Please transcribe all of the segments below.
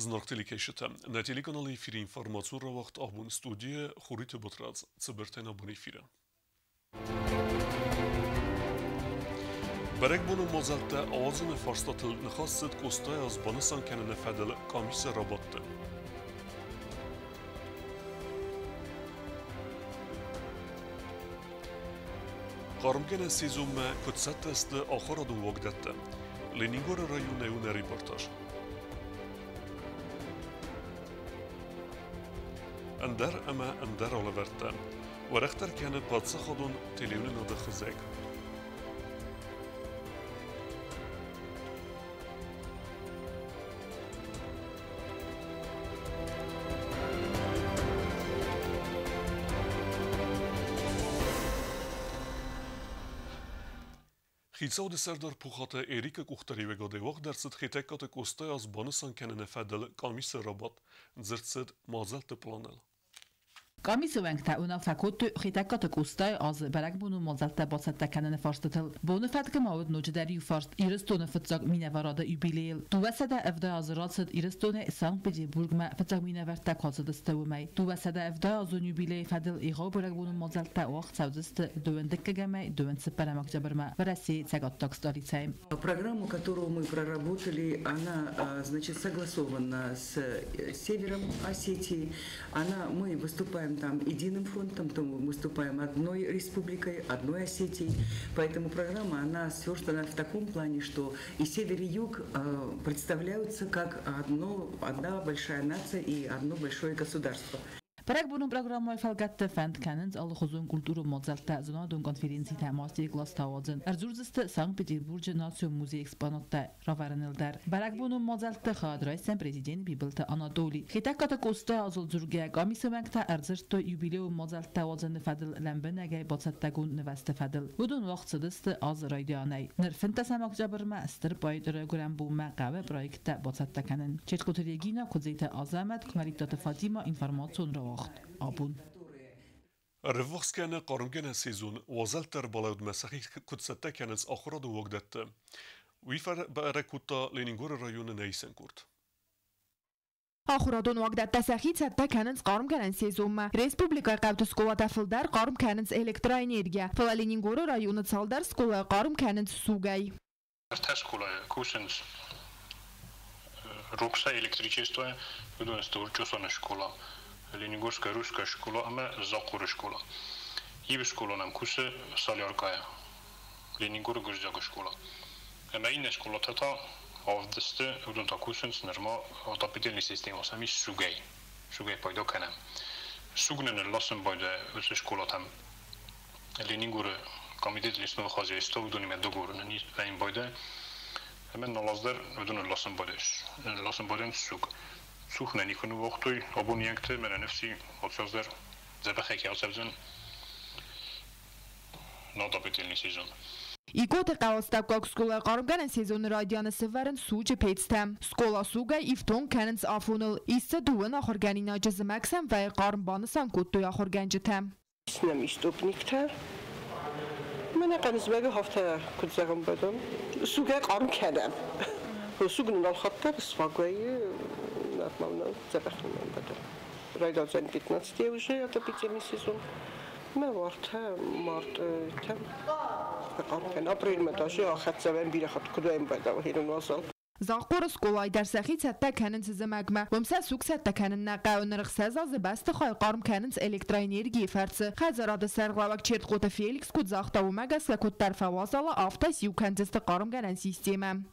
Зынаргъ телекӕсджытӕ, нӕ телеканалы эфиры информацион рауагъд абон студийы Хуриты Батрадз, цыбыртӕй нӕ бон эфиры. Бӕрӕгбоны мадзӕлттӕ ауадзыны фарстатыл ныхас цыд Къостайы аз банысан кӕныны фӕдыл къамисы рабадты. Хъармгӕнӕн сезонмӕ куыд цӕттӕ сты ахуырадон уагдӕттӕ? Ленингоры районӕй у нӕ репортаж. Ӕндӕр ӕмӕ ӕндӕр алӕвӕрдтӕ. Уӕрӕхдӕр кӕны паддзахадон телеуынынады хызӕг. Хицауады сӕрдар Пухаты Эрикы къухдариуӕгадӕй уагъд ӕрцыд Хетӕгкаты Къостайы аз банысан кӕныны фӕдыл къамисы рабадт. Дзырд цыд мадзӕлтты пъланыл. Къамисы уӕнгтӕ уынаффӕ кодтой Хетӕгкаты Къостайы азы бӕрӕгбонон мадзӕлттӕ бацӕттӕ кӕныны фарстытыл. Боны фӕткы ма уыд ноджыдӕр иу фарст Ирыстоны фыццаг минӕварады юбилейыл. 270 азы рацыд Ирыстонӕй Санкт-Петербургмӕ фыццаг минӕвӕрттӕ куы ацыдысты, уымӕй. 270-азон юбилейы фӕдыл егъау бӕрӕгбонон мадзӕлттӕ уагъд цӕудзысты дыууын дыккӕгӕмӕй дыууын цыппӕрӕм октябрмӕ Уӕрӕсейы цӕгаттаг столицӕйы. Программу, которую мы проработали, она, значит, согласована с севером Осетии. Она, мы выступаем там единым фронтом, то мы выступаем одной республикой, одной Осетией. Поэтому программа, она сверстана в таком плане, что и север, и юг представляются как одна большая нация и одно большое государство. Бӕрӕгбонон программӕйы фӕлгӕтты фӕнд кӕнынц алыхуызон культурон мадзӕлттӕ, зонадон конференцитӕ, мастер-класстӕ ауадзын. Ӕрдзурдзысты Санкт-Петербурджы национ музейы экспонаттӕ равӕрыныл дӕр. Бӕрӕгбонон мадзӕлтты хайад райсдзӕн президент Бибылты Анатоли. Хетӕгкаты Къостайы азыл дзургӕйӕ къамисы уӕнгтӕ ӕрдзырдтой юбилейон мадзӕлттӕ ауадзыны фӕдыл лӕмбынӕгӕй бацӕттӕгонд нывӕзты фӕдыл. Уыдон уагъд цыдысты азы райдианӕй. Ныр 15 октябрмӕ стыр поэты райгуырӕн бонмӕ хъӕуы проекттӕ бацӕттӕ кӕнын. Чечкоты Регина, Куыдзеты Азӕмӕт, Куымӕридтаты Фатима, информацион рауагъд. Абон. Ӕрыввахс кӕны хъармгӕнӕн сезон, уазӕлттӕ ӕрбалӕудмӕ сӕхи куыд цӕттӕ кӕнынц ахуырадон уагдӕтты, уый бӕрӕг кодта Ленингоры районы нӕисӕн къорд. Ахуырадон уагдӕттӕ сӕхи цӕттӕ кӕнынц хъармгӕнӕн сезонмӕ. Республикӕйы хъӕуты скъолатӕ фылдӕр хъарм кӕнынц электроэнергийӕ, фӕлӕ Ленингоры районы цалдӕр скъолайы хъарм кӕнынц сугӕй. Ӕртӕ скъолайы кусынц рухсӕй, электричествойӕ, уыдон сты Урчъосоны скъола, Ленингорская русская школа ӕмӕ Захъуры скъола. Ивы скъола нӕм кусы Соляркӕйӕ, Ленингоры гуырдзиаг скъола. Ӕмӕ иннӕ скъолатӕ та авд сты, уыдон та кусынц нырма отопительный система сӕм ис сугӕй. Сугӕй пайда кӕнӕм. Суг нын нылласын байдайы уыцы скъолатӕм. Ленингоры комитет лесного хозяйства уыдонимӕ договор нын вӕййын байдайы. Ӕмӕ налаздӕр уыдон нылласын байдайынц суг. Цух нӕ никуы ныууагътой абон йӕнгты, мӕнӕ ныфси ацӕудзӕр дзӕбӕхӕй кӕй ацӕудзӕн на отопительный сезон. Икъоты хъӕуы астӕуккаг скъолайы хъармгӕнӕн сезоны райдианы сӕвӕрынц суджы пецтӕ. Скъола сугӕй ифтонг кӕнынц афоныл. Ис дзы дыууын ахуыргӕнинаджы, зымӕг сӕм вӕййы хъарм, банысан кодтой ахуыргӕнджытӕ. Ис нӕм истопниктӕ. Мӕнӕ хъӕнызмӕгы хафтӕ куыд зӕгъын бадӕм, сугӕй хъарм кӕнӕм. Суг нын ӕлхӕдта, сфаг вӕййы, нормально дзӕбӕх нын бадӕм. Райдайдзӕн 15 уже отопительный сезон. Мӕ уартӕ мартъытӕ хъарм кӕн. Апрельмӕ даже ахӕццӕ вӕййӕм бирӕ хатт куыд вӕййӕм байдауы херын уазал. Захъхъоры скъолайы дӕр сӕхи цӕттӕ кӕнынц зымӕгмӕ. Уым сӕ суг цӕттӕ кӕнын нӕ хъӕуы. Ныр 6 азы бӕстыхайы хъарм кӕнынц электроэнергийы фӕрцы. Хӕдзарады сӕргълӕууӕг Чертхъоты Феликс куыд загъта, уымӕ гӕсгӕ куыддӕр фӕуазала, афтӕ сиу кӕндзысты хъармгӕнӕн системӕ.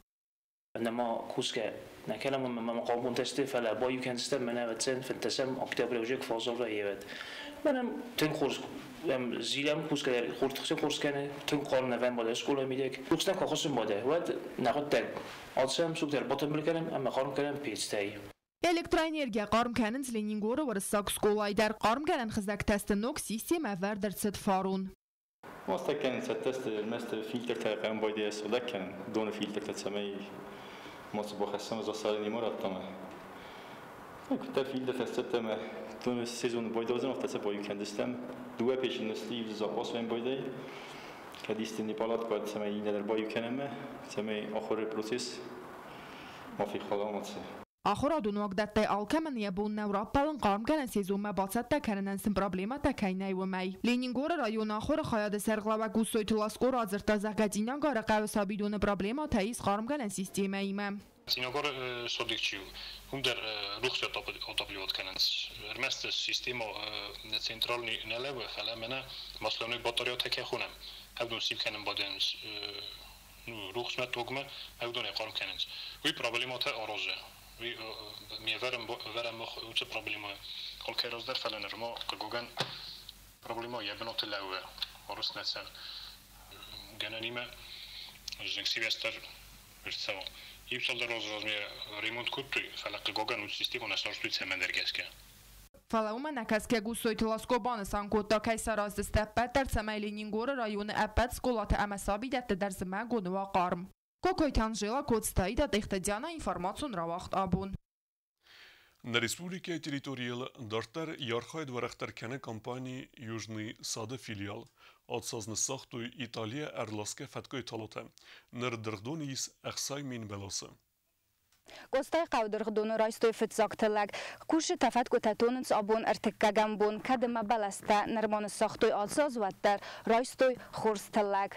Нӕма кусгӕ нӕ кӕнӕм ӕмӕ мӕм хъӕубонтӕ сты, фӕлӕ баиу кӕндзыстӕм мӕнӕ ӕвӕццӕн 15 октябры уже куы фӕуазал вӕййы, уӕд. Мӕнӕн тынг хорз зилӕм кусгӕ дӕр хуртыхсы хорз кӕны, тынг хъарм нӕ вӕм бадӕ скъолайы мидӕг. Рухс нӕ куы ахуыссын бадӕ, уӕд нӕ хъуыддаг ацӕм, суг дӕр батымбыл кӕнӕм ӕмӕ хъарм кӕнӕм пецтӕй. Электроэнергийӕ хъарм кӕнынц Ленингоры уырыссаг скъолайы дӕр. Хъармгӕнӕн хызӕгтӕ сты ног системӕ ӕвӕрд ӕрцыд фарон. Мастӕ кӕнын цӕттӕ сты, ӕрмӕст фильтртӕ хъӕуын байдайа сыгъдӕг кӕнын, доны фильтртӕ, цӕмӕй мацы бахӕссӕм засадӕн ма радтам. Куыддӕр фильтртӕ сцӕттӕ ӕмӕ доны сезоны байдайдзӕн, афтӕ сӕ баиу кӕндзыстӕм. Дыууӕ печы нысты запас вӕййын байдайы. Кӕд исты неполадка уӕд, цӕмӕй иннӕ дӕр баиу кӕнӕм, цӕмӕй ахуыры процесс ма фехала мацы. Ахуырадон уагдӕттӕй алкӕмӕн йӕ бон нӕу раппӕлын хъармгӕнӕн сезонмӕ бацӕттӕ кӕнынӕн сын проблемӕтӕ кӕй нӕй, уымӕй. Ленингоры районы ахуыры хайады сӕргълӕууӕг Гуссойты Ласко радзырдта, зӕгъгӕ, Цъинагары хъӕуы сабидоны проблемӕтӕ ис хъармгӕнӕн системӕимӕ. Цъинагары садик чи у, уым дӕр рухс отапливать кӕнынц. Ӕрмӕст система центральный нӕ лӕууы, фӕлӕ мӕнӕ маслӕнаг батареятӕ кӕй хонӕм, ӕвдон сив кӕнын бадӕнынц рухсмӕ, тогмӕ, ӕвдонӕй хъарм кӕнынц. Уый проблемӕтӕ аразы. Уый ме вӕрӕм уыцы проблемӕ алкӕй раз дӕр, фӕлӕ нырма, хъыгагӕн, проблемӕ йӕ бынаты лӕууы. Арызт нӕ цӕуы. Гӕнӕнимӕ зынгсивӕзт дӕр ӕрцӕуы. Иу цалдӕр азы размӕ ремонт кодтой, фӕлӕ хъыгагӕн уыцы системӕ нӕ сарӕзтой цӕмӕндӕр гӕсгӕ. Фӕлӕ уымӕ нӕкӕсгӕ Гуссойты Ласко банысан кодта, кӕй сараздзысты ӕппӕт дӕр, цӕмӕй Ленингоры районы ӕппӕт скъолаты ӕмӕ сабидӕтты дӕр зымӕгон уа хъарм. Кокойты Анжела, Коцты Аида, Тъехты Диана, информацион рауагъд «Абон». Нӕ республикӕйы территорийыл дарддӕр йӕ архайд уӕрӕхдӕр кӕны компани «Южный сад»-ы филиал. Ацаз ныссагътой Италийӕ ӕрласгӕ фӕткъуыйы талатӕ. Ныр дыргъдоны ис 60 000 бӕласы. Къостайыхъӕуы дыргъдоны райстой фыццаг тыллӕг. Кусджытӕ фӕткъуытӕ тонынц абон ӕртыккӕгӕм бон, кӕд ӕмӕ бӕлӕстӕ нырма ныссагътой ацы аз, уӕддӕр райстой хорз тыллӕг.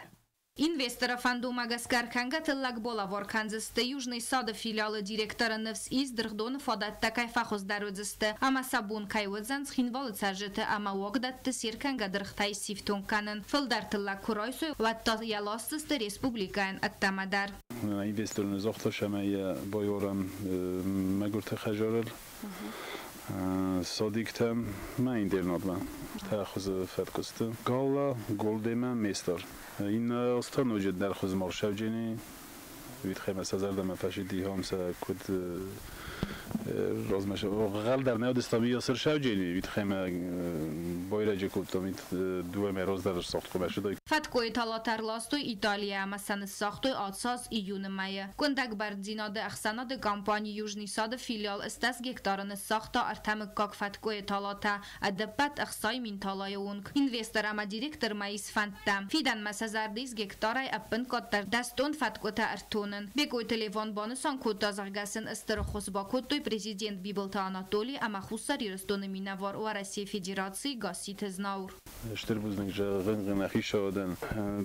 Инвесторы фӕндонмӕ гӕсгӕ ӕркӕнгӕ тыллӕг балӕвар кӕндзысты. Южный сады филиалы директоры ныфс ис, дыргъдоны фадӕттӕ кӕй фӕхуыздӕр уыдзысты ӕмӕ сӕ бон кӕй уыдзӕн Цхинвалы цӕрджыты ӕмӕ уагдӕтты се ркӕнгӕ дыргътӕй сифтонг кӕнын. Фылдӕр тыллӕг куы райсой, уӕд та йӕ ласдзысты республикӕйӕн ӕддӕмӕ дӕр. Инвесторы загъта, цӕмӕй байуарӕм мӕгуырты хӕдзарыл, садиктӕм ма интернатмӕ. Ӕртӕ фӕткъуысты. Гала, Голдемӕ, Местар. Иннӕ аз та ноджы дӕр хуыз Маршавджени, уый сӕ зӕрдӕмӕ фӕсидти сӕ куыд размӕ гъӕл дӕр нӕ уыдыстам Иосыр Шавджени, уый тыххӕй мӕ байрӕджы кодтам, дыууӕ мӕй раздӕр сагъд куы мӕсыдай. Фӕткъуыйы талатӕ ӕрластой Италийӕ ӕмӕ сӕ ныссагътой ацы аз июны мӕйы. Къуындӕг бӕрндзинады ӕхсӕнады компани «Южный сад»-ы филиал 80 гектары ныссагъта ӕртӕмыггаг фӕткъуыйы талатӕ, ӕдӕппӕт 60 000 талайы онг. Инвестор ӕмӕ директормӕ ис фӕндтӕ. Фидӕнмӕ сӕ зӕрды ис гектарӕй ӕппынкъаддӕр 10 тонн фӕткъуытӕ ӕртонын. Бекъойты Леван банысан кодта, зӕгъгӕ сын стыр ӕххуыс бакодтой президент Бибылты Анатоли ӕмӕ Хуссар Ирыстоны минӕвар Уӕрӕсейы Федерацийы Гасситы Знауыр. Стыр бузныг зӕгъын нӕ хицауадӕн,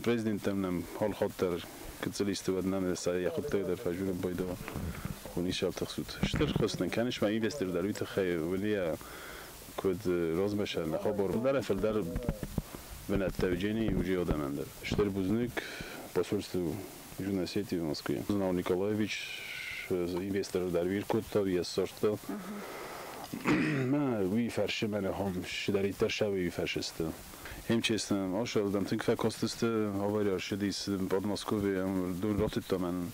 президенттӕм нӕм алхатт дӕр гыццыл уӕд нӕм сӕ йӕ хъуыддаг дӕр фӕзурын байдыдта. Уый тыхсут. Стыр ххуыс нын кӕныс ма инвестор дӕр уый тыххӕй уылийӕ куыд размӕ нӕ хабар дӕр фылдӕр бынӕттӕ уыджени уыджи адӕмӕн дӕр. Стыр бузныг посольству Южной Осетии в Москве. Знаур Николаевич инвестор дӕр уир кодта, йӕ ссардта. Мӕ уый фӕрсы мӕнӕ хом чидӕриддӕр сӕ уый фӕрсысты. МЧС-нӕм ӕм тынг фӕкастысты, авари ӕрцыдис Подмосковье, дон ратыдта мӕн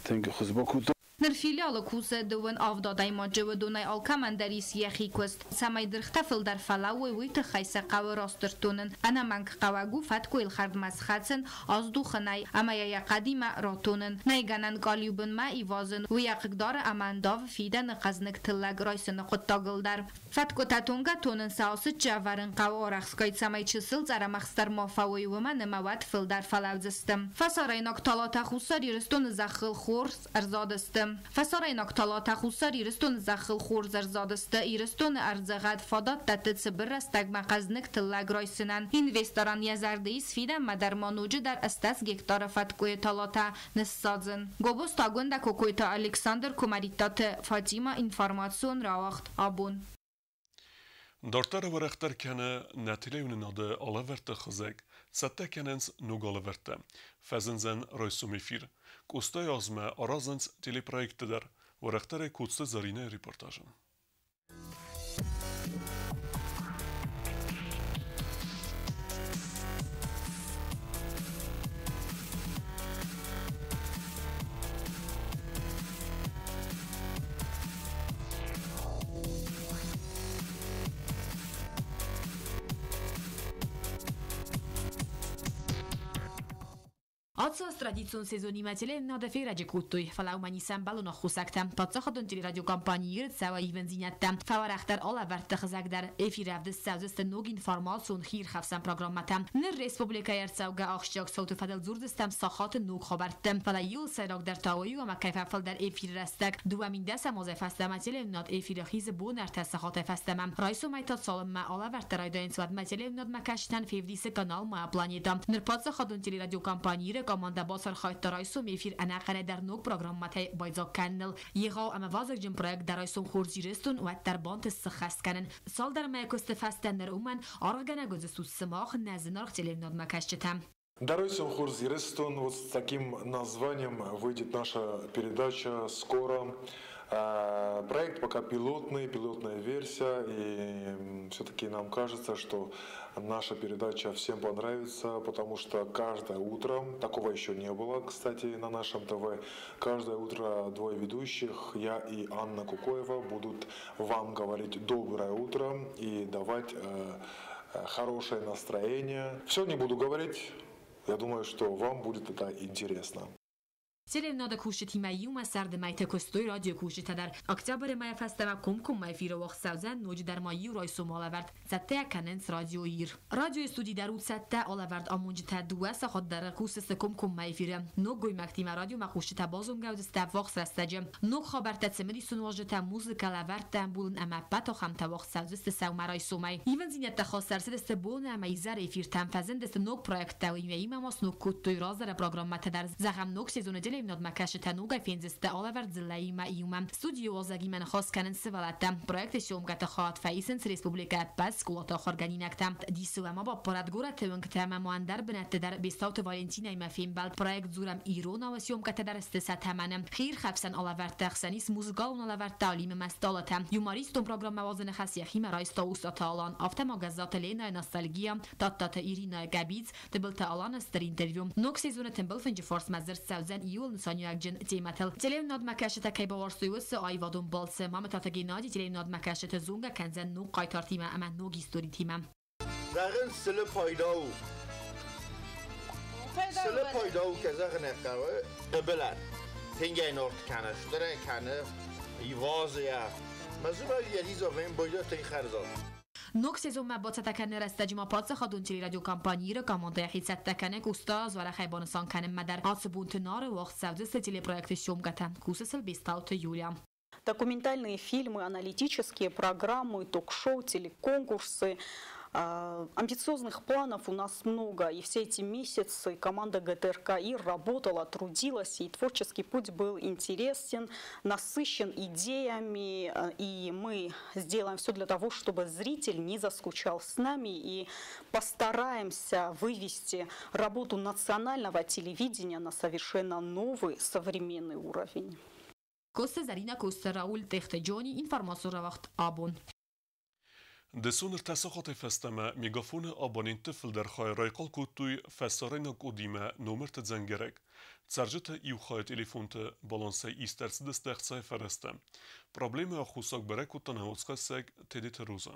тынг ӕххуыс бакодта. Ныр филиалы кусы 27 адӕймаджы, уыдонӕй алкӕмӕн дӕр ис йӕхи куыст. Цӕмӕй дыргътӕ фылдӕр фӕлӕууой, уый тыххӕй сӕ хъӕуы раст ӕртонын. Ӕнӕмӕнг хъӕуӕг у фӕткъуыйыл хӕрдмӕ схӕцын, аздухын ӕй ӕмӕ йӕ йӕ хъӕдимӕ ратонын. Нӕй гӕнӕн къалиу бынмӕ ивазын, уый йӕ хъыгдары ӕмӕ ӕндавы фидӕны хъӕзныг тыллӕг райсыны хъуыддагыл дӕр. Фӕткъуытӕ тонгӕ-тонын сӕ асыччы ӕвӕрын хъӕуы арӕхстгай, цӕмӕй чысыл цъӕрӕмӕхст дӕр ма фӕуой, уымӕн ӕмӕ уӕд фылдӕр фӕлӕудзысты. Фӕсарӕйнаг талатӕ Хуссар Ирыстоны зӕххыл хорз ӕрзадысты. Фӕсарӕйнаг талатӕ Хуссар Ирыстоны зӕххыл хорз ӕрзадысты. Ирыстоны ӕрдзыгъӕд фадат дӕтты цыбыр рӕстӕгмӕ хъӕзныг тыллӕг райсынӕн. Инвесторӕн йӕ зӕрды ис фидӕнмӕ дӕр ма ноджыдӕр 80 гектары фӕткъуыйы талатӕ ныссадзын. Гобозты Агуындӕ, Кокойты Александр, Куымӕридтаты Фатима, информацион рауагъд «Абон». Дарддӕр уӕрӕхдӕр кӕны нӕ телеуынынады алӕвӕрдты хызӕг. Цӕттӕ кӕнынц ног алӕвӕрдтӕ. Фӕзындзӕн райсом эфир. Къостайы азмӕ аразынц телепроектты дӕр. Уӕрӕхдӕрӕй Коцты Зӕринӕйы репортажы. Ацы аз традицион сезонимӕ телеуынынады ферӕджы кодтой, фӕлӕ уымӕ ницы ӕмбӕлон аххосӕгтӕ. Паддзахадон телерадиокомпани Иры цӕуы ивындзинӕдтӕ. Фӕуӕрӕхдӕр алӕвӕрдты хызӕг дӕр. Эфиры ӕвдыст цӕудзысты ног информацион хиирхӕфсӕн программӕтӕ. Ныр республикӕйы ӕрцӕугӕ ахсджиаг цауты фӕдыл дзурдзыстӕм сахаты ног хабӕртты. Фӕлӕ иуыл сӕйрагдӕр та уый у, ӕмӕ кӕй фӕфылдӕр эфиры рӕстӕг. 2010 азӕй фӕстӕмӕ телеуынынад эфиры хизы бон 3 сахатӕй фӕстӕмӕ. Райсомӕй та цалынмӕ алӕвӕрдтӕ райдайынц, уӕдмӕ телеуынынадмӕ кӕсджытӕн февдисы канал «Моя планета». Ныр паддзахадон телерадиокомпани Иры командӕ бацархайдта райсом эфир ӕнӕхъӕнӕй дӕр ног программӕтӕй байдзаг кӕныныл. Егъау ӕмӕ вазыгджын проект дӕ райсом хорз Ирыстон уӕддӕр бантыст сыххӕст кӕнын. Цалдӕр мӕйы куысты фӕстӕ ныр уымӕн аргъгӕнӕг уыдзыстут сымах, нӕ зынаргъ телеуынынадмӕ кӕсджытӕ. Дорогой Хурз Ирыстон, вот с таким названием выйдет наша передача скоро. Проект пока пилотный, пилотная версия, и все-таки нам кажется, что наша передача всем понравится, потому что каждое утро, такого еще не было, кстати, на нашем ТВ, каждое утро двое ведущих, я и Анна Кукоева, будут вам говорить доброе утро и давать хорошее настроение. Все не буду говорить. Я думаю, что вам будет это интересно. Телеуынынады кусджытимӕ иумӕ сӕрды мӕйты куыстой радиокусджытӕ дӕр. Октябры мӕйӕ фӕстӕмӕ комкоммӕ эфиры уагъд цӕудзӕн ноджыдӕр ма иу райсом алӕвӕрд. Цӕттӕ кӕнынц радио Ир. Радиойы студи дӕр у цӕттӕ, алӕвӕрд амонджытӕ 2 сахат дӕр кусдзысты комкоммӕ эфиры. Ног гоймӕгтимӕ радиомӕ хъусджытӕ базонгӕ уыдзысты ӕввахс рӕстӕджы. Ног хабӕрттӕ, цымыдисон уазджытӕ, музыкӕ, лӕвӕрттӕ ӕмбулын ӕмӕ ӕппӕт ахӕмтӕ уагъд цӕудзысты сӕумӕрайсомӕй. Ивындзинӕдтӕ хаст ӕрцыдысты боны ӕмӕ изӕры эфиртӕм, фӕзындысты ног проекттӕ, уыимӕ ма сног кодтой раздӕры программӕтӕ дӕр. Зӕгъӕм, ног сезоны телеуынынадмӕ кӕсджытӕ ногӕй фендзысты алӕвӕрд дзыллӕимӕ иумӕ. Студийы уазӕгимӕ ныхас кӕнынц сывӕллӕттӕ. Проекты съемкӕты хайад фӕисынц республикӕйы ӕппӕт скъолаты ахуыргӕнинӕгтӕ. Дисы ӕмӕ баппарат горӕты уынгтӕ ӕмӕ ма ӕндӕр бынӕтты дӕр Бестауты Валентинӕимӕ фембӕлд. Проект «Дзурӕм иронау» съемкӕтӕ дӕр сты сӕ тӕмӕны. Хиирхӕфсӕн алӕвӕрдты ӕхсӕн ис музыкалон алӕвӕрдтӕ Алимы мӕсталатӕ. Юмористон программӕ уадзыны хӕс йӕхимӕ райста Усаты Алан. Афтӕ ма Гӕззаты Ленӕйы «Ностальгия», Тадтаты Иринӕйы «Гӕбиц», Тыбылты Аланы стыр интервью. Ног сезоны тымбыл фынджы фарсмӕ дзырд цӕудзӕн иуыл нысаниуӕгджын темӕтыл. Телеуынынадмӕ кӕсджытӕ кӕй бауарзтой, уыцы аивадон балцы Мамытаты Геннадий телеуынынадмӕ кӕсджыты зонгӕ кӕндзӕн ног хъайтартимӕ ӕмӕ ног историтимӕ. Зӕгъын сылы пайда у. Сылы пайда у, кӕй зӕгъын ӕй хъӕуы, хъыбылӕн. Тынгӕй нарт кӕны, стырӕй кӕны, ивазы йӕ. Мӕ зымӕг Елизавӕйӕн байдайы тынг хӕрзад. Ног сезонмӕ бацӕттӕ кӕныны рӕстӕджы ма паддзахадон телерадиокомпани Иры командӕ йӕхи цӕттӕ кӕны Къоста Дзуарӕхӕй банысан кӕнынмӕ дӕр. Ацы бонты Нары уагъд цӕудзысты телепроекты съемкӕтӕ. Кусы сыл Бестауты Юлия. Документальные фильмы, аналитические программы, ток-шоу, телеконкурсы. Амбициозных планов у нас много, и все эти месяцы команда ГТРК ИР работала, трудилась, и творческий путь был интересен, насыщен идеями, и мы сделаем все для того, чтобы зритель не заскучал с нами, и постараемся вывести работу национального телевидения на совершенно новый современный уровень. Коцты Зӕринӕ, Коцты Рауль, Тъехты Джони, информацион рауагъд «Абон». Дысон 3 сахатӕй фӕстӕмӕ Мегафоны абонентты фылдӕр хай райхъал кодтой фӕсарӕйнаг къодимӕ номырты дзӕнгӕрӕг. Цӕрджыты иу хайы телефонты балансӕй ист ӕрцыдысты ӕхцайы фӕрӕзтӕ. Проблемӕйы аххосаг бӕрӕг кодта нӕ уацхӕссӕг Тедеты Роза.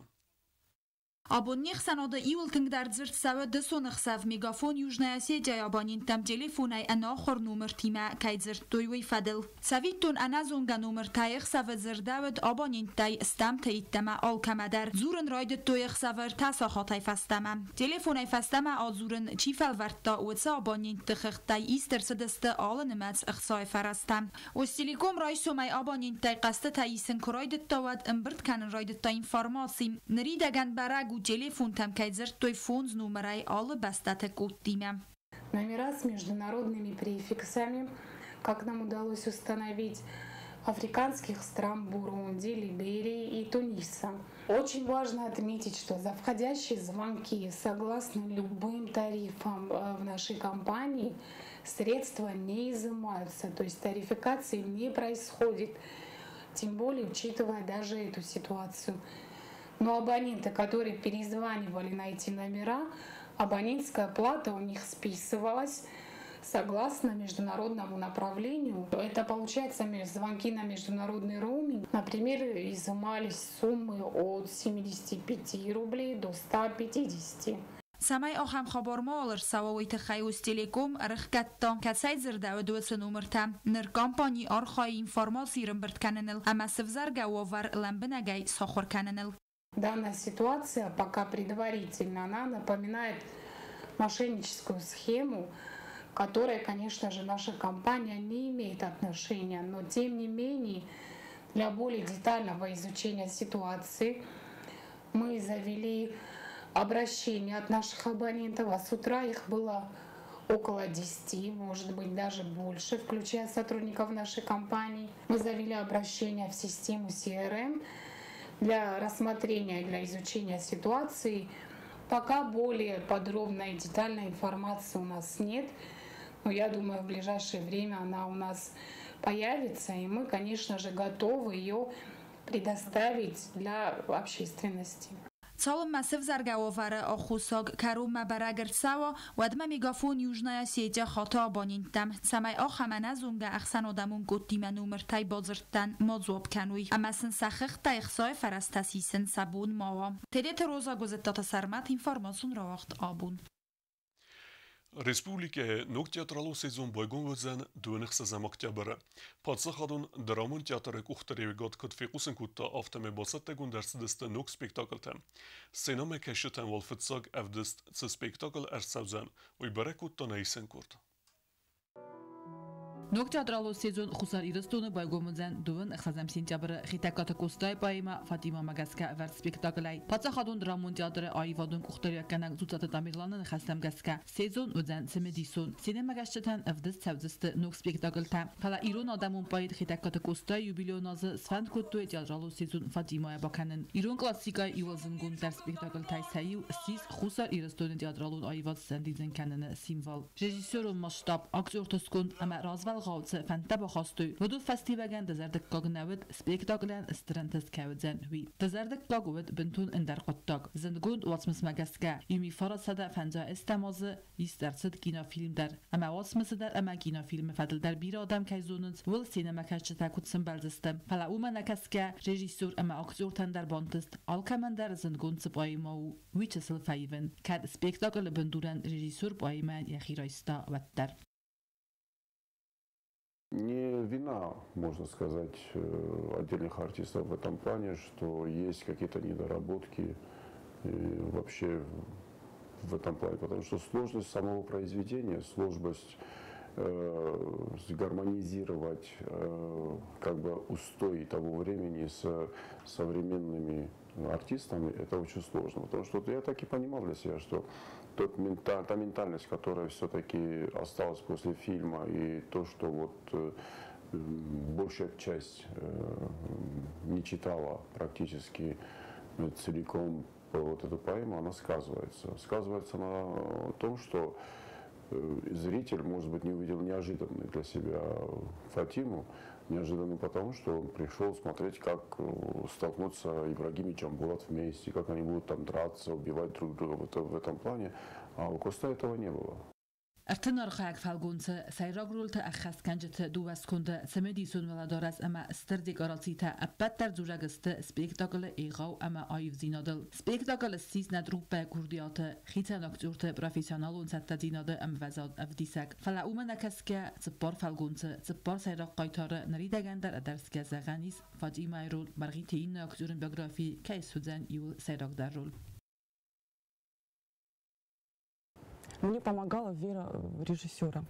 Абон не хсӕнады иуыл тынгдӕр дзырд цӕуы дысон ӕхсӕв Мегафон Южная Осетия-йы абоненттӕм телефонӕй ӕнахуыр номыртимӕ кӕй дзырдтой, уый фӕдыл. Цӕвиттон, ӕнӕзонгӕ номыртӕй ӕхсӕвы дзырдӕуыд абоненттӕй стӕмты йеддӕмӕ алкӕмӕ дӕр. Дзурын райдыдтой ӕхсӕвы 3 сахатӕй фӕстӕмӕ. Телефонӕй фӕстӕмӕ адзурын чи фӕлвӕрдта, уыцы абонентты хыгъдтӕй ист ӕрцыдысты алы нымӕц ӕхцайы фӕрӕзтӕ. Остелеком райсомӕй абоненттӕй хъӕстытӕ исын куы райдыдта, уӕд ӕмбырд кӕнын райдыдта информаци. Ныридӕгӕн бӕрӕг у, телефонтӕм кӕй дзырдтой 5 номырӕй алы бӕстӕты кодтимӕ. Номера с международными префиксами, как нам удалось установить, африканских стран Бурунди, Либерии и Туниса. Очень важно отметить, что за входящие звонки, согласно любым тарифам в нашей компании, средства не изымаются, то есть тарификации не происходит, тем более учитывая даже эту ситуацию. Но абоненты, которые перезванивали на эти номера, абонентская плата у них списывалась согласно международному направлению. Это получается звонки на международный роуминг. Например, изымались суммы от 75 рублей до 150. Цӕмӕй ахӕм хабар ма ӕрцӕуа, уый тыххӕй Остелеком ӕрӕхгӕдта, кӕцӕй дзырдӕуыд, уыцы номыртӕ. Ныр компани архайы информаци ӕрӕмбырд кӕныныл ӕмӕ сывзаргӕ уавӕр лӕмбынӕгӕй сахуыр кӕныныл. Данная ситуация пока предварительно, она напоминает мошенническую схему, которой, конечно же, наша компания не имеет отношения, но тем не менее для более детального изучения ситуации мы завели обращение от наших абонентов, а с утра их было около 10, может быть, даже больше, включая сотрудников нашей компании. Мы завели обращение в систему CRM для рассмотрения, для изучения ситуации. Пока более подробной и детальной информации у нас нет, но я думаю, в ближайшее время она у нас появится, и мы, конечно же, готовы ее предоставить для общественности. Цалынмӕ сывзаргӕ уавӕры аххосаг кӕронмӕ бӕрӕг ӕрцӕуа, уӕдмӕ Мегафон Южная Осетия хаты абоненттӕм, цӕмӕй ахӕм ӕнӕзонгӕ ӕхсӕнадӕмон кодтимӕ номыртӕй бадзырдтӕн ма дзуапп кӕной ӕмӕ сын сӕ хыгъдтӕй ӕхцайы фӕрӕзтӕ сисын сӕ бон ма уа. Тедеты Роза, Гуызыттаты Сӕрмӕт, информацион рауагъд Абон. Республикӕйы ног театралон сезон байгом уыдзӕн 26 октябры. Паддзахадон драмон театры къухдариуӕгад куыд фехъусын кодта, афтӕмӕй бацӕттӕгонд ӕрцыдысты ног спектаклтӕ. Сценӕмӕ кӕсджытӕн уал фыццаг ӕвдыст цы спектакль ӕрцӕудзӕн, уый бӕрӕг кодта нӕ исӕн къорд. Ног театралон сезон Хуссар Ирыстоны байгом уыдзӕн 26 сентябры Хетӕгкаты Къостайы поэмӕ Фатимамӕ гӕсгӕ ӕвӕрд спектаклӕй. Паддзахадон драмон театры аивадон къухдариуӕггӕнӕг Дзуццаты Тамерланы ныхӕстӕм гӕсгӕ, сезон уыдзӕн цымыдисон. Сценӕмӕгӕсджытӕн ӕвдыст цӕудзысты ног спектаклтӕ. Фӕлӕ ирон адӕмон поэт Хетӕгкаты Къостайы юбилейон азы сфӕнд кодтой театралон сезон Фатимайӕ бакӕнын. Ирон классикӕйы иуӕлзынгонддӕр спектаклтӕй сӕ иу ссис Хуссар Ирыстоны театралон аивад сӕндидзын кӕныны символ. Режиссерон масштаб, актерты сконд ӕмӕ развӕлгъау цы фӕндтӕ бахастой, уыдон фӕстиуӕгӕн дызӕрдыггаг нӕ уыд, спектаклӕн стыр ӕнтыст кӕй уыдзӕн, уый. Дызӕрдыггаг уыд бынтон ӕндӕр хъуыддаг. Зындгонд уацмысмӕ гӕсгӕ, 1958 азы ист ӕрцыд кинофильм дӕр. Ӕмӕ уацмысы дӕр ӕмӕ кинофильмы фӕдыл дӕр бирӕ адӕм кӕй зонынц, ууыл сценӕмӕкӕсджытӕ куыд сӕмбӕлдзысты. Фӕлӕ уымӕ нӕ кӕсгӕ, режиссер ӕмӕ актертӕн дӕр бантыст, алкӕмӕн дӕр зындгонд цы поэмӕ у, уый чысыл фӕивын, кӕд спектаклы бындурӕн режиссер поэмӕйӕн йӕхи райста, уӕддӕр. Не вина, можно сказать, отдельных артистов в этом плане, что есть какие-то недоработки вообще в этом плане, потому что сложность самого произведения, сложность сгармонизировать как бы устой того времени с современными артистами, это очень сложно. Потому что я так и понимал для себя, что та ментальность, которая все-таки осталась после фильма, и то, что вот большая часть не читала практически целиком вот эту поэму, она сказывается. Сказывается на том, что зритель, может быть, не увидел неожиданный для себя Фатиму, неожиданно потому, что он пришел смотреть, как столкнутся Ибрагим и Джамбулат вместе, как они будут там драться, убивать друг друга вот в этом плане. А у Коста этого не было. Ӕртын архайӕг фӕлгонцы сӕйраг ролты ӕххӕстгӕнджыты дыууӕ сконды цымыдисон уӕлӕдарӕс ӕмӕ стыр декорацитӕ ӕппӕт дӕр дзурӕг сты спектаклы егъау ӕмӕ аивдзинадыл. Спектакль ссис нӕ труппӕйы курдиаты, хицӕн актерты профессионалон цӕттӕдзинады ӕмвӕзад ӕвдисӕг. Фӕлӕ уымӕ нӕ кӕсгӕ, цыппар фӕлгонцы, цыппар сӕйраг хъайтары ныридӕгӕн дӕр ӕдӕрсгӕ зӕгъӕн ис, Фатимайы роль Мӕргъиты иннӕ актерон биографийы кӕй суыдзӕн иууыл сӕйрагдӕр роль. Мне помогала вера в режиссера.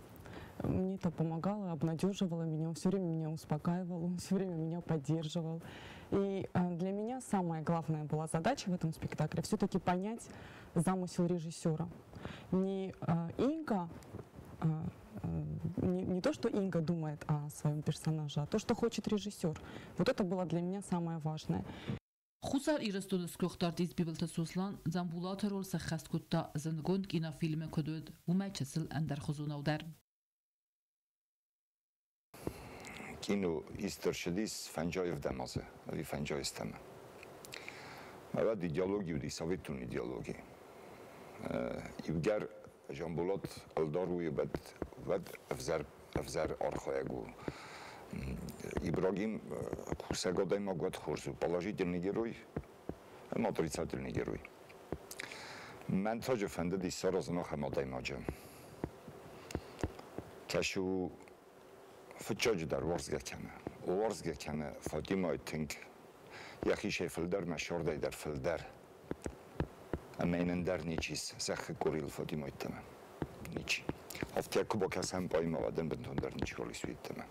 Мне это помогало, обнадеживало меня, он все время меня успокаивал, он все время меня поддерживал. И для меня самая главная была задача в этом спектакле все-таки понять замысел режиссера. Не Инга, не то, что Инга думает о своем персонаже, а то, что хочет режиссер. Вот это было для меня самое важное. Хуссар Ирыстоны сгуыхт артист Бибылты Сослан Дзамбулаты роль сӕххӕст кодта зындгонд кинофильмы куыд уыд, уымӕй чысыл ӕндӕрхуызонау дӕр. Кино ист ӕрцыдис фӕнджайы азы ӕви фӕнджайы Уӕд идеологи уыди, советон идеологи. Иугӕр Джамбулат ӕлдар у, уӕд ӕвзӕр архайӕг у. Ибрагим кусӕг адӕймаг уӕд хорз у, положительный герой ӕмӕ отрицательный герой. Мӕн таджы фӕндыди саразын ахӕм адӕймаджы, кӕцы у фыццаджы дӕр уарзгӕ кӕны. Уарзгӕ кӕны Фатимайы тынг, йӕхицӕй фылдӕр мӕ сӕрдӕй дӕр фылдӕр. Ӕмӕ йын ӕндӕр ничи ис зӕххы къорийыл Фатимайы йеддӕмӕ. Ничи. Афтӕ куы бакӕсӕм поэмӕ, уӕд ын бынтондӕр ничиуал ис уый йеддӕмӕ.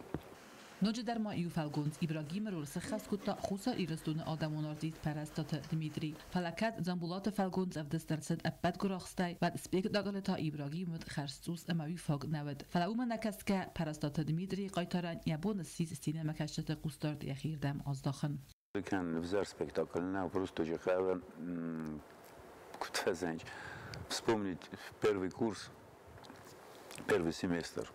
Ноджыдӕр ма иу фӕлгонц Ибрагимы роль сыххӕст кодта Хуссар Ирыстоны адӕмон артист Пӕрӕстаты Дмитрий. Фӕлӕ кӕд Дзамбулаты фӕлгонц ӕвдыст ӕрцыд ӕппӕт гуырахстӕй, уӕд спектаклы та Ибрагим уыд хӕрзцъус ӕмӕ уый фаг нӕ уыд. Фӕлӕ уымӕ нӕ кӕсгӕ, Пӕрӕстаты Дмитрийы хъайтарӕн йӕ бон ссис сценӕмӕкӕсджыты хъусдард йӕхирдӕм аздахын. Кӕнын ӕвзӕр спектакль нӕу, просто же хъӕуы, куыд фӕзӕгъынц, вспомнить первый курс, первый семестр.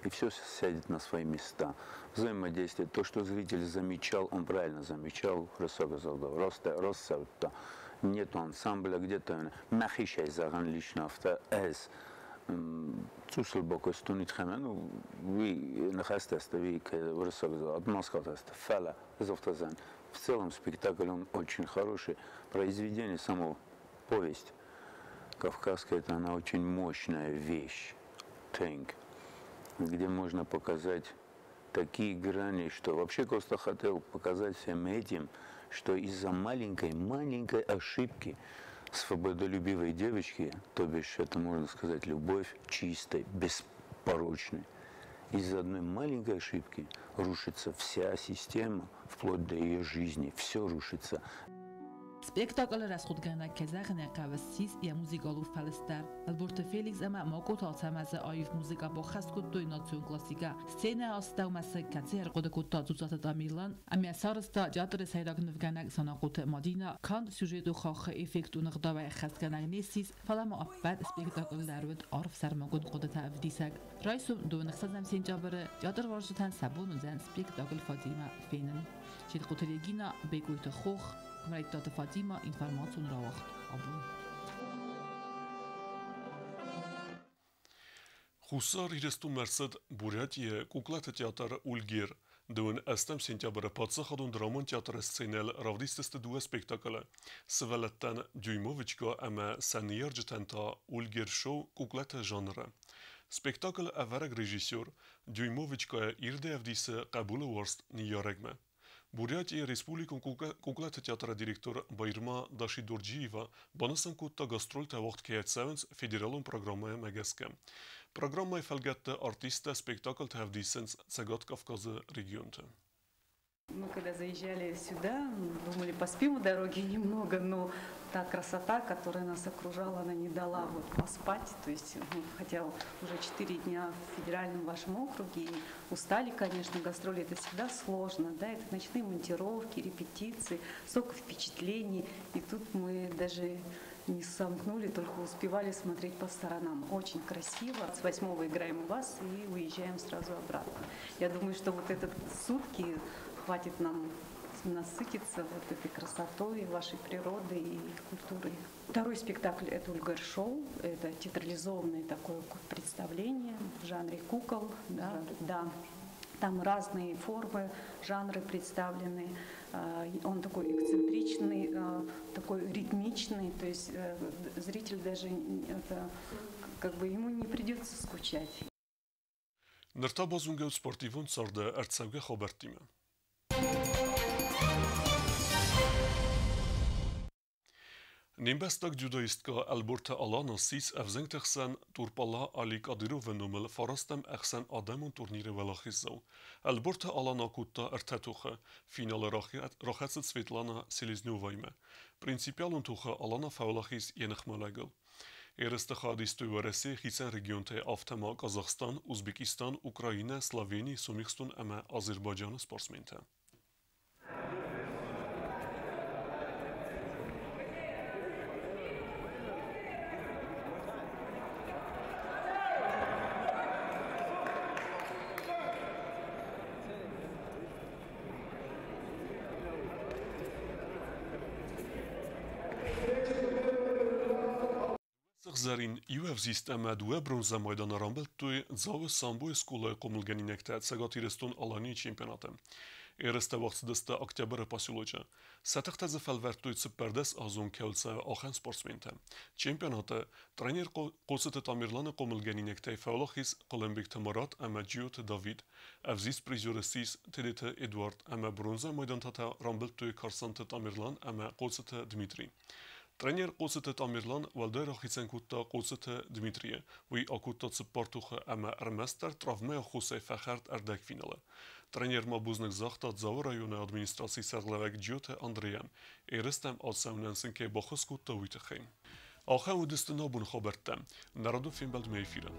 И все сядет на свои места. Взаимодействие, то, что зритель замечал, он правильно замечал, Росса, нету ансамбля, где-то мӕхицӕй зӕгъын лично афтӕ ӕз цъус бакуыстон итхӕмӕн, уый ныхӕстӕ сты, уый уырыссаг отмазкӕтӕ сты, фӕлӕ ӕз афтӕ зӕгъын, в целом спектакль он очень хороший, произведение само, повесть кавказская, это она очень мощная вещь, тынг, где можно показать такие грани, что вообще Коста хотел показать всем этим, что из-за маленькой-маленькой ошибки свободолюбивой девочки, то бишь это можно сказать любовь чистой, беспорочной, из-за одной маленькой ошибки рушится вся система, вплоть до ее жизни, все рушится. Спектаклы рӕсугъдгӕнӕг, кӕй зӕгъын ӕй хъӕуы, ссис йӕ музыкалон фӕлыст дӕр. Ӕлборты Феликс ӕмӕ Макъоты Ацӕмӕзы аив музыкӕ баххӕст кодтой национ классикӕ. Сценӕйы астӕумӕ цы кӕцы ӕрхъуыды кодта Дзуццаты Тамерлан ӕмӕ сарӕзта театры сӕйраг нывгӕнӕг Санахъоты Мадинӕ, канд сюжеты хаххы эффектон ӕгъдауӕй ӕххӕстгӕнӕг не ссис, фӕлӕ ма ӕппӕт спектаклы дӕр уыд арф сӕрмагонд хъуыдытӕ ӕвдисӕг. Райсом 26 сентябры театруарзджытӕн сӕ бон уыдзӕн спектакль Фатимӕ фенын. Сидхъуты Регина, Бекъойты Хох, Куымӕридтаты Фатима, информацион рауагъд абон. Хуссар Ирыстонмӕ ӕрцыд Бурятийы куклаты театр Ульгер. 28 сентябры паддзахадон драмон театры сценӕйыл равдисдзысты дыууӕ спектаклы. Сывӕллӕттӕн Дюймовочка ӕмӕ сӕ ныййарджытӕн та Ульгер-шоу куклаты жанры. Спектакль ӕвӕрӕг режиссер Дюймовочкайы ирдӕй ӕвдисы хъӕбулы уарзт ныййарӕгмӕ. Бурятийы республикон куклаты театры директор Байрма Дашидорджиева банысан кодта гастрольтӕ уагъд кӕй ӕрцӕуынц федералон программӕмӕ гӕсгӕ. Программӕйы фӕлгӕтты артисттӕ спектакльтӕ ӕвдисынц Цӕгат Кавказы регионты. Мы когда заезжали сюда, думали, поспим в дороге немного, но та красота, которая нас окружала, она не дала вот поспать. То есть, ну, хотя уже 4 дня в федеральном вашем округе, и устали, конечно, гастроли, это всегда сложно, да, это ночные монтировки, репетиции, столько впечатлений. И тут мы даже не сомкнули, только успевали смотреть по сторонам. Очень красиво. С 8 играем у вас и уезжаем сразу обратно. Я думаю, что вот этот сутки хватит нам насытиться вот этой красотой вашей природы и культуры. Второй спектакль – это «Ульгар-шоу». Это театрализованное такое представление в жанре кукол. Да, да. Там разные формы, жанры представлены. Он такой эксцентричный, такой ритмичный, то есть зритель даже это, как бы ему не придется скучать. Ныр та базонгӕ спортивон царды ӕрцӕугӕ хабӕрттимӕ. Не мбӕстаг дзюдоисткӕ Ӕлборты Алана ссис ӕвзӕнгты хсӕн Турпала Али Кадыровы номыл фарастӕм ӕхсӕнадӕмон турниры уӕлахиздзау. Ӕлборты Алана кодта ӕртӕ тохы. Финалы рахӕцыд Светлана Селезневаимӕ. Принципиалон тохы Алана фӕуӕлахиз йӕ ныхмӕлӕгыл. Ерысты хайад истой Уӕрӕсейы хицӕн регионтӕй, афтӕ ма Казахстан, Узбекистан, Украинӕ, Словени, Сомихстон ӕмӕ Азербайджаны спортсментӕ. Сыгъзӕрин, иу ӕвзист ӕмӕ дыууӕ бронзӕ майданы рамбылдтой Дзауы самбойы скъолайы хъомылгӕнинӕгтӕ Цӕгат Ирыстон-Аланийы чемпионаты. Ерыстӕ уагъд цыдысты Октябры поселочы. Сӕ тыхтӕ дзы фӕлвӕрдтой 14 азон кӕуыл цӕуы, ахӕм спортсментӕ. Чемпионаты тренер Хъоцыты Тамерланы хъомылгӕнинӕгтӕй фӕуӕлахиз Хъуылымбегты Марат ӕмӕ Джиоты Давид. Ӕвзист призер ссис Тедеты Эдуард ӕмӕ бронзӕ майдантӕ та рамбылдтой Карсанты Тамерлан ӕмӕ Хъоцыты Дмитрий. Тренер Хъоцыты Тамерлан уӕлдай рахицӕн кодта Хъоцыты Дмитрийы. Уый акодта цыппар тохы ӕмӕ ӕрмӕстдӕр травмӕйы аххосӕй фӕхӕрд ӕрдӕгфиналы. Тренер ма бузныг загъта Дзауы районы администрацийы сӕргълӕууӕг Джиоты Андрейӕн, ерыстӕм ацӕуынӕн сын кӕй баххуыс кодта, уый тыххӕй. Ахӕм уыдысты нӕ абоны хабӕрттӕ. Нӕ радон фембӕлдмӕ эфиры.